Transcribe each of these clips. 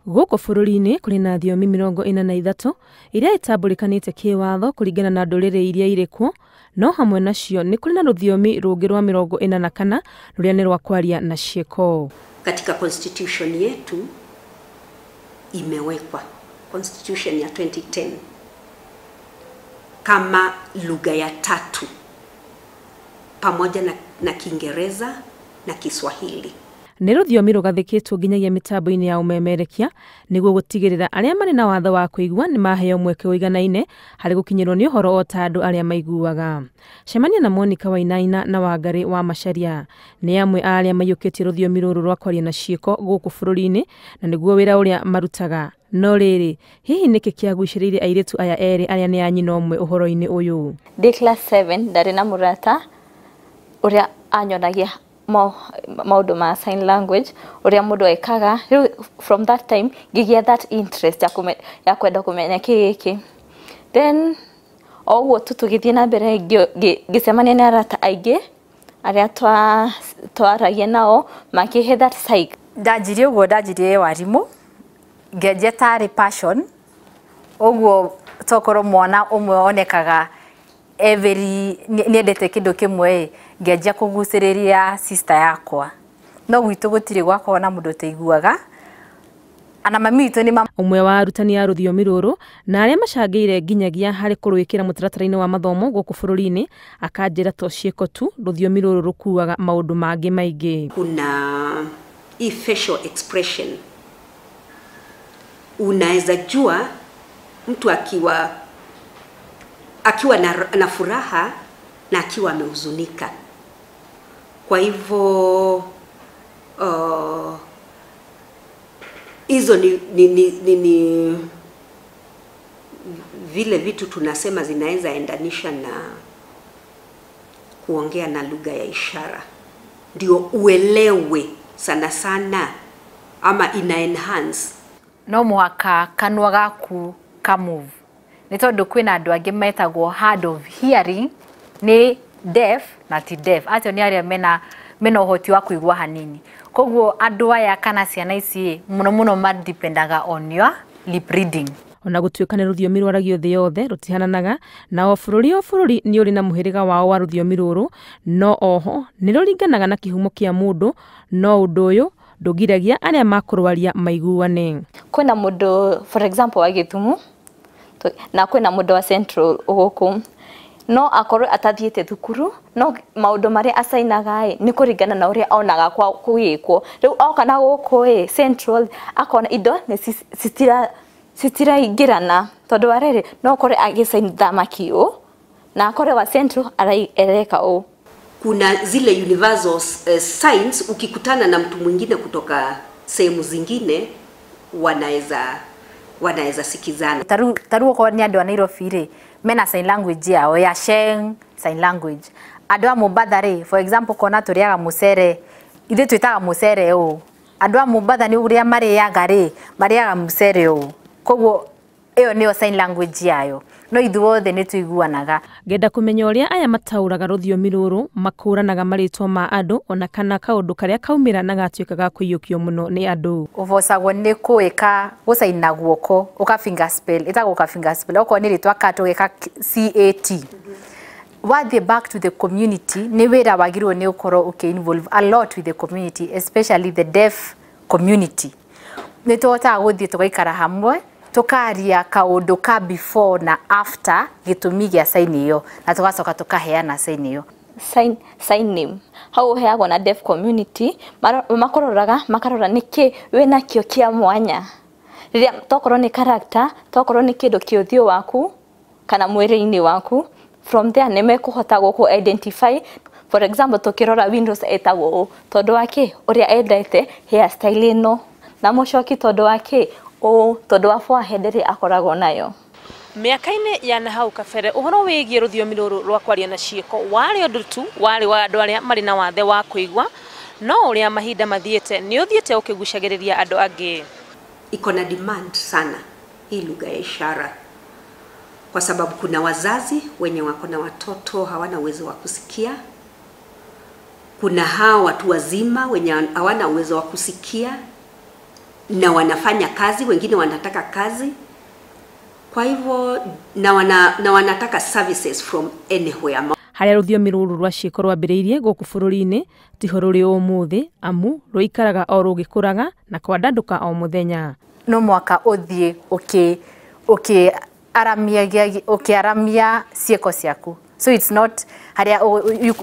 Gũkũ bũrũri-inĩ kũrĩ na thiomi 43 iria itambũrĩkanĩte kĩwatho kũringana na ndũrĩrĩ iria irĩ kuo, no hamwe nacio nĩ kũrĩ na rũthiomi rũngĩ rwa 44 rũrĩa nĩ rwa kwaria na ciĩko. Katika constitution yetu imewekwa constitution ya 2010 kama lugha ya tatu pamoja na Kiingereza na Kiswahili. Nĩ rũthiomi rũgathĩkĩtwo nginyagia mĩtambo-inĩ ya ũmemerekia nĩguo gũtigĩrĩra arĩa marĩ na watho wa kũigua nĩ maheo mweke ũiganaine harĩ gũkinyĩrwo nĩ ũhoro o ta andũ arĩa maiguaga. Cemania na Monica Wainaina na Wangari wa Macharia nĩ amwe a arĩa maiyũkĩtie rũthiomi rũrũ rwa kwaria na ciĩko gũkũ bũrũri-inĩ na nĩguo wĩra ũrĩa marutaga. No rĩrĩ, hihi nĩkĩ kĩagucĩrĩirie airĩtu aya erĩ arĩa nĩ a nyina ũmwe ũhoro-inĩ ũyũ? Ndĩ class 7 ndarĩ na mũrata ũrĩa anyonagia maũndũ ma sign language ũrĩa mũndũ ekaga. Rĩu from that time ngĩgĩa that interest ya kwenda kũmenya kĩ gĩkĩ. Then o ũguo tu tũgĩthiĩ na mbere ngĩcemania na arata aingĩ arĩa twaragia nao makĩhe that psych. Ndanjirie ũguo, ndanjirie warimũ ngĩanjia tarĩ passion ũguo, tokorwo mwana ũmwe onekaga every nĩendete kĩndũ kĩmwe, ngĩanjia kũgucĩrĩria sister yakwa. No gwitũ gũtirĩ gwakorwo na mũndũ ũtaiguaga, ana mami witũ nĩ Ũmwe wa arutani a rũthiomi rũrũ na arĩa macangĩire nginyagia harĩ kũrwĩkĩra mũtaratara-inĩ wa mathomo gũkũ bũrũri-inĩ akanjĩra to ciĩko tu, rũthiomi rũrũ rũkuaga maũndũ mangĩ maingĩ. Kuna hii facial expression, unaweza jua mtu akiwa na furaha na akiwa amehuzunika. Kwa hivyo hizo ni vile vitu tunasema zinaweza endanisha na kuongea na lugha ya ishara, ndio uelewe sana sana, ama ina enhance. No mũhaka kanua gaku ka move, nĩ tondũ kwĩna andũ angĩ metagwo hard of hearing, nĩ deaf na ti deaf, acio nĩ arĩa mena ũhoti wa kũigua hanini. Koguo andũ aya kana ciana ici mũno mũno madependaga on your lip reading. Ona gũtuĩka nĩ rũthiomi rwaragio thĩ yothe rũtihananaga, na o bũrũri nĩ ũrĩ na mũhĩrĩga wao wa rũthiomi rũrũ, no oho nĩ rũringanaga na kĩhumo kĩa mũndũ, no ũndũ ũyũ ndũgiragia arĩa makũrwaria maiguane. Kwĩna mũndũ for example wa Gĩthumo na kwĩna mũndũ wa Central gũkũ, no akorwo atathiĩte thukuru, no maũndũ marĩa acainaga ĩ nĩ kũringana na ũrĩa onaga kwa kũgĩkwo. Rĩu oka na gũkũ ĩ Central akona indo nĩ citiraingĩrana, tondũ wa rĩrĩ no ũkore agĩcain thamaki ũũ na akore wa Central areka ũũ. Kuna zile universal signs, ukikutana na mtu mwingine kutoka sehemu zingine wanaweza sikizana. Taru okorwo nĩ andũ a Nairobi rĩ, mena sign language yao ya Sheng sign language. Andũ a Mombatha rĩ, for example, kona tũrĩaga mũcere, ithuĩ twĩtaga mũcere ũũ. Andũ a Mombatha nĩ ũrĩa marĩaga rĩ, marĩaga mũcere ũũ. Koguo ĩyo nĩyo sign language yayo, no ithuothe nĩ tũiguanaga. Ngenda kũmenya ũrĩa aya mataũraga rũthiomi rũrũ makũranaga marĩtwa ma andũ ona kana kaũndũ karĩa kaumĩra na gatuĩka ga kũiyũkio mũno nĩ andũ. Ũbocagwo nĩ kũĩka gũcaina guoko, ũka finger spell, ĩtagwo ũka finger spell, okorwo nĩ rĩtwa cat ũgeka CAT. Wathiĩ back to the community, nĩ wĩra wagĩrĩirwo nĩ ũkorwo ũkĩ involve a lot with the community, especially the deaf community. Nĩ tũhotaga gũthiĩ tũgaikara hamwe, tukaria kaũndũ ka before na after gĩtũmi gĩa sign ĩyo, na tũgacoka tũkaheana sign ĩyo. Sign name hau ũheagwo na deaf community, makũroraga makarora nĩkĩ wĩnakĩo kĩa mwanya, rĩrĩa tokorwo nĩ character, tokorwo nĩ kĩndũ kĩ ũthiũ waku kana mwĩrĩ-inĩ waku, from there nĩ mekũhota gũkũ identify. For example tũkĩrora Windows etagwo ũũ tondũ wa kĩ ũrĩa endete hairstyle ĩno, na Mũcoki tondũ wa kĩ ũũ tondũ wa forehead ĩrĩa akoragwo nayo. Mĩaka-inĩ ya na hau kabere ũhoro wĩgiĩ rũthiomi rũrũ rwa kwaria na ciĩko warĩ ũndũ tu warĩ wa andũ arĩa marĩ na wathe wa kũigua, no ũrĩa mahinda mathiĩte nĩ ũthiĩte ũkĩgucagĩrĩria andũ angĩ. Iko na demand sana hii lugha ya ishara, kwa sababu kuna wazazi wenye wako na watoto hawana uwezo wa kusikia, kuna hao watu wazima wenye hawana uwezo wa kusikia, na wanafanya kazi, wengine wanataka kazi, kwa hivyo na wanataka services from anywhere. Harĩa rũthiomi rũrũ rwa ciĩko rwambĩrĩirie gũkũ bũrũri-inĩ tiho rũrĩ ũmũthĩ, amu rũikaraga o rũgĩkũraga na kwandandũka o mũthenya. No mwaka ũthiĩ ũkĩaramia ciĩko ciaku, so it's not harĩa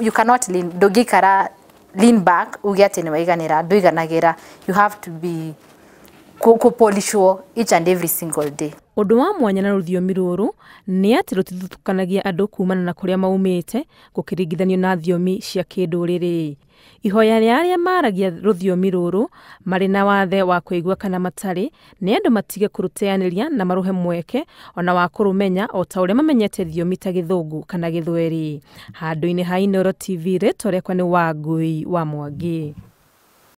you cannot lean, ndũngĩikara lean back uge atĩ nĩ waiganĩra, ndũiganagĩra. You have to be kũpolishwo each and every single day. Ũndũ wa mwanya na rũthiomi rũrũ nĩ atĩ rũtithutũkanagia andũ kumana na kũrĩa maumĩte gũkĩringithanio na thiomi cia kĩndũrĩrĩ. Ihoya rĩa arĩa maragia rũthiomi rũrũ marĩ na wathe wa kũigua kana matarĩ nĩ andũ matige kũrũteanĩria na marũhe mweke ona wa kũrũmenya o ta ũrĩa mamenyete thiomi ta Gĩthũngũ kana Gĩthweri. Handũ-inĩ ha Inooro TV, rĩtwa rĩakwa nĩ Wangui wa Mwangi.